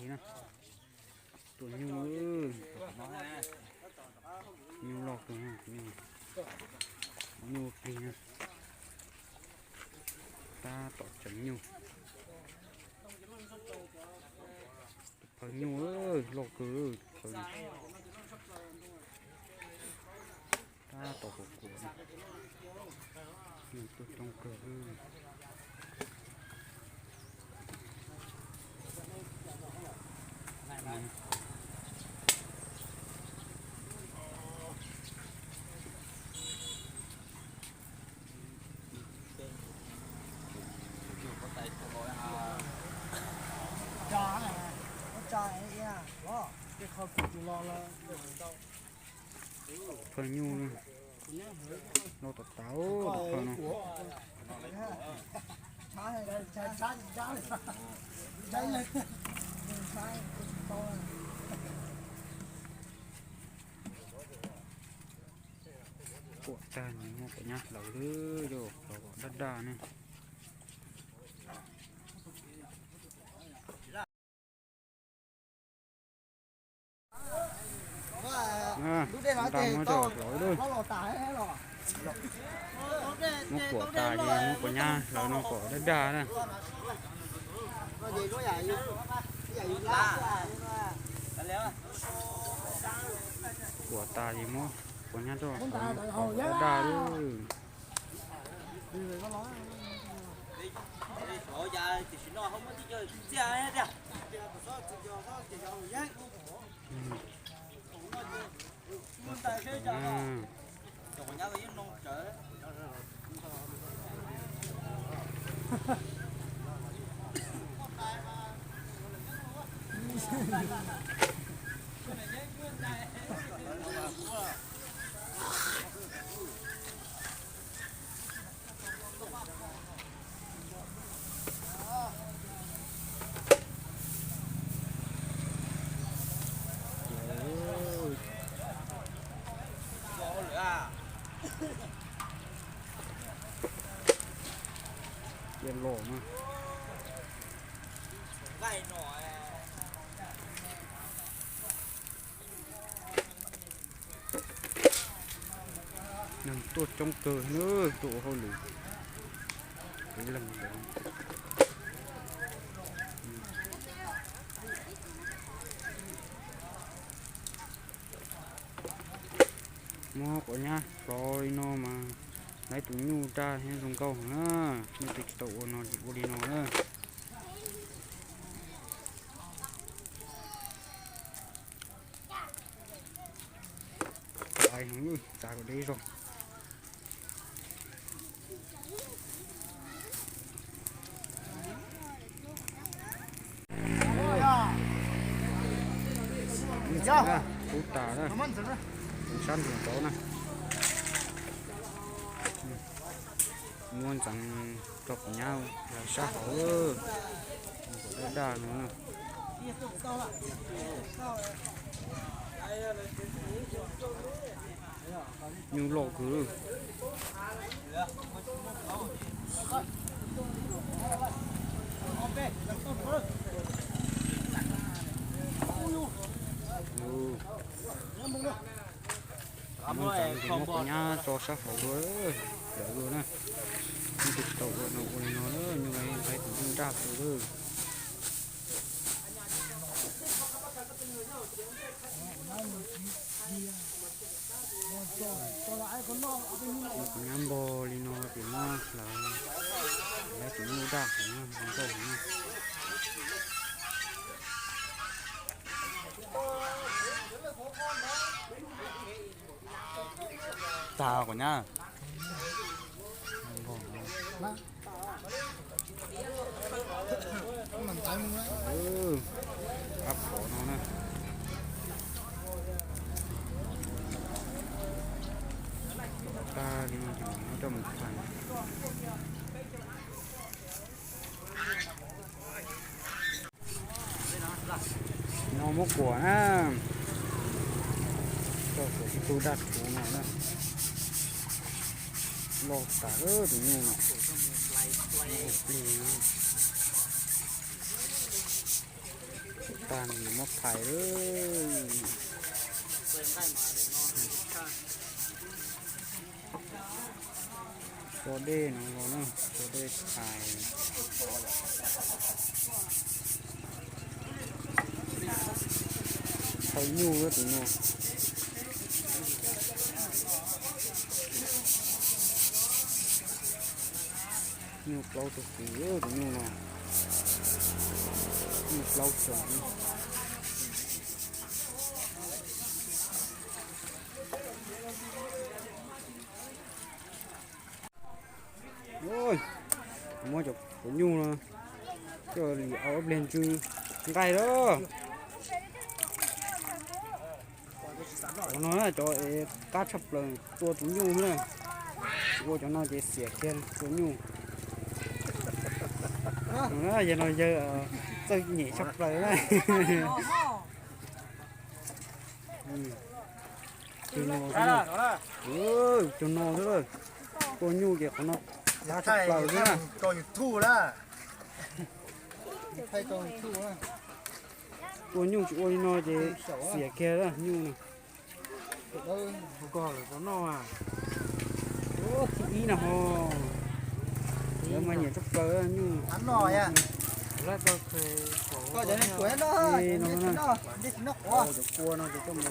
Tua nyuj, nyuj loj kawg, nyuj plig na. Tab tom tseem nyuj. Tus phaw nyuj loj kawg, tus phaw no. Tab tom kuam kuam, nyuj tuaj coob kawg. Phaw nyuj no, loj tas tas tus phaw no. Kuam tag nws muab kuam nyab hlawv lawm, yog hlawv kom daj daj ne. Npaj muab coj hlawv lawm. Muab kuam tas ces muab kuam nyab hlawv no kom daj daj na. Kuam tas ces muab kuam nyab coj hlawv no kom daj daj lawm. Cia los na. Neeg tuaj coob kawg na, tuaj ua hauj lwm puv leej ntawd. Muab quav nyab hlawv li no mas lawv tus nyuj daj thiab zoo nkauj na. Nej twg tsis tau ua no ces ua li no na. Txav heev, txav kom deb zog. Kub tas na, tus sab nrug nraud na. Muab ntxeev rau quav nyab lawv sab hauv, kom daj daj no na. Nyuj loj kawg. Muab ntxeev ces muab quav nyab tso sab hauv dua, lawv dua na. Nej twg tsis tau ua no ua li no, nyuj loj ntxhais tus nyuj daj kawg lawm. Muab quav nyab npog li no ces muab hlawv, lawv tus nyuj daj heev, zoo nkauj heev. Tag quav nyab. Ab phom no na. Tag li no ces muab coj mus phais. No muab kuam na, coj kuam ib tug daj rhuv no na, loj tas tus nyuj no, plig. Tag nws muab thaiv lawm. Tso dej no los na, tso dej thaiv. Thaum nyuj tus no. Nyuj plaub tug kiv tus nyuj no. Nyuj plaub xyoo. Muab cov kuv nyuj no coj li ob pliag ntsw nqaij lawm. Cov no cov es qab tshaj plaws tua tus nyuj na. Tsis ua cov no ces xiam kiag tua nyuj. Yawg no yawg txawj nyem tshaj plaws na. Cov no xwb, cov no xwb, tua nyuj ces qhov no qab tshaj plaws xwb na. Tua nyuj tsis ua li no ces xiam kiag nyuj na. Thib ib no ho, lawv mas nyiam tshaj plaws nyuj. Cov kua no ces coj mus,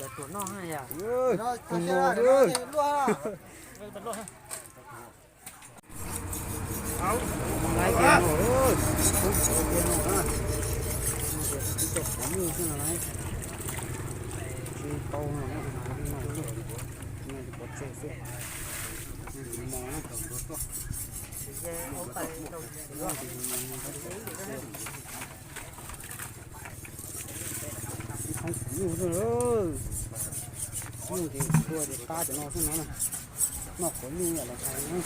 tus no xwb. Laiv tias no, tub txov tias no na, no tias tsis tau qhov nyuj xwb no na, tsis tau no, no pov tseg xwb, mos na. Tsis thoob qhov nyuj xwb, nyuj ces tua ces qab cov no xwb no na. Noj qhov nyuj yam los hais na.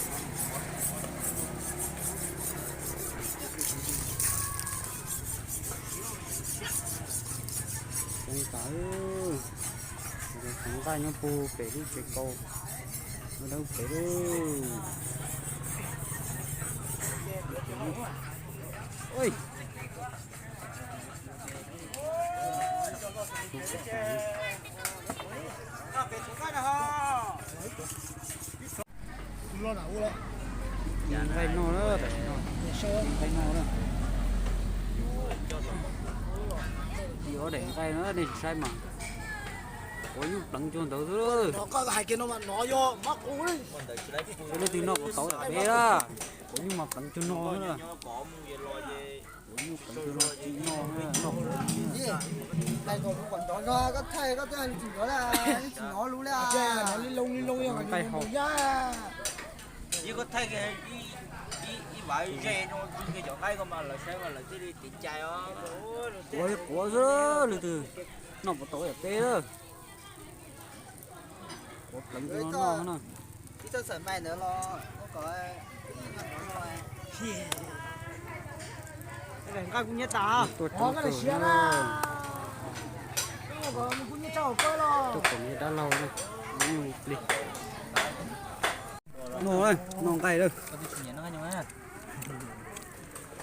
Tseev tas, tseev nqaij nyob puag pem lub tsev kaus, nyob dawb pem lawm. Nqaij noj na, nqaij noj na. Yog daim nqaij no nej tsis saib mas, quav nyuj pleev cuag ntawd xwb. Leej twg noj quav tauv yam peb lawm, quav nyuj mas pleev cuag no na. Quav nyuj pleev cuag no tsis noj, noj quav nyuj. Nqaij hau. Quav li quav xwb, leej twg noj quav tauv yam peb lawm. Quav pleev cuag no noj na. Tuaj txog na, tuaj txog niag dab laug na, plig. Noj, noj nqaij lawm.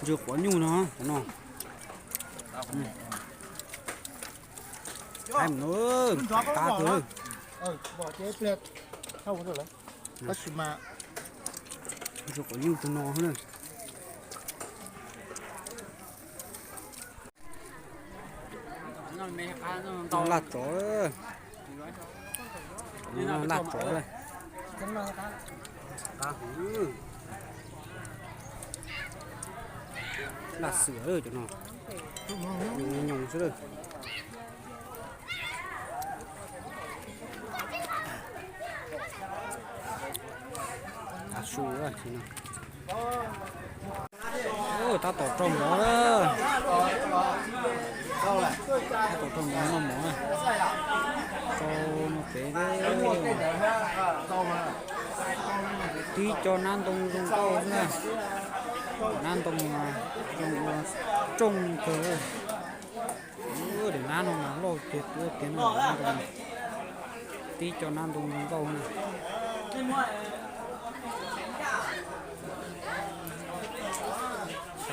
Ntsw quav nyuj no, no. Qab no, qab kawg lawm. Tab sis mas ntsw quav nyuj tus no na. Laj tsov, laj tsov, qab hwv, laj xwm cov no, nyoos xwb lawm. Su, tab tom rau mov lawm. Tab tom rau mov noj mov na. Rau no pem, tib co nab ntoo zoo nkauj xwb na. Nab ntoo zoo ua tsooj kawg. Daim nab no mas loj tiag tiag no, tib co nab ntoo zoo nkauj na.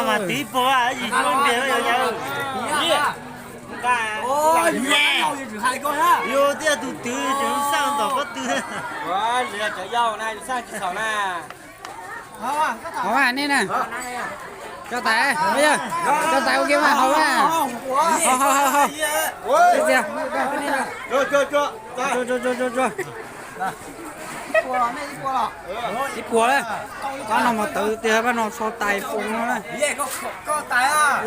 no mas twv ib puas yim zuj npias yog yawg. Yus thiaj tus twv tseem xaj tom pob tw. Haus nej na. Tso tais, tso tais ua ke mas haus na. Haus, haus, haus, haus. Tsuag, tsuag, tsuag, tsuag. Ib puas lawm. Pab no mas tawv tiag, pab no so tais foom no na.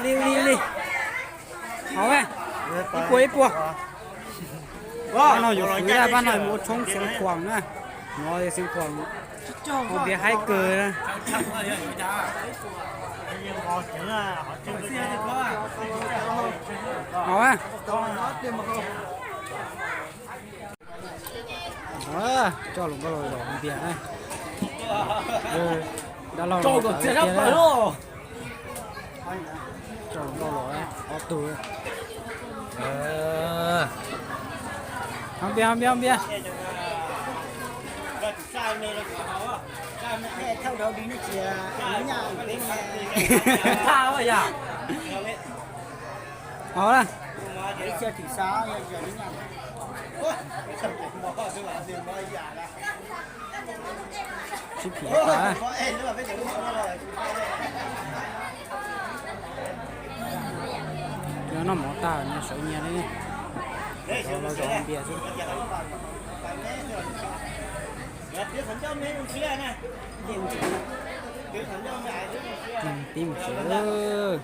Li, li, li. Haus na. Ib puas, ib puas. Pab no yuav kwv na, pab no yuav mus ua tshoob Xeev Khuam na. No Xeev Khuam ua npias haib kawg na. Haus na. Coj hluas nkauj los zom npias na. Dab laug los tawv tiag. Coj hluas nkauj los ob tug. Ho npias, ho npias, ho npias. Haus na. Sib phim tas. Cov noj mov tag nyias sawv nyias li. Los zom npias xwb. Tib mus tsev.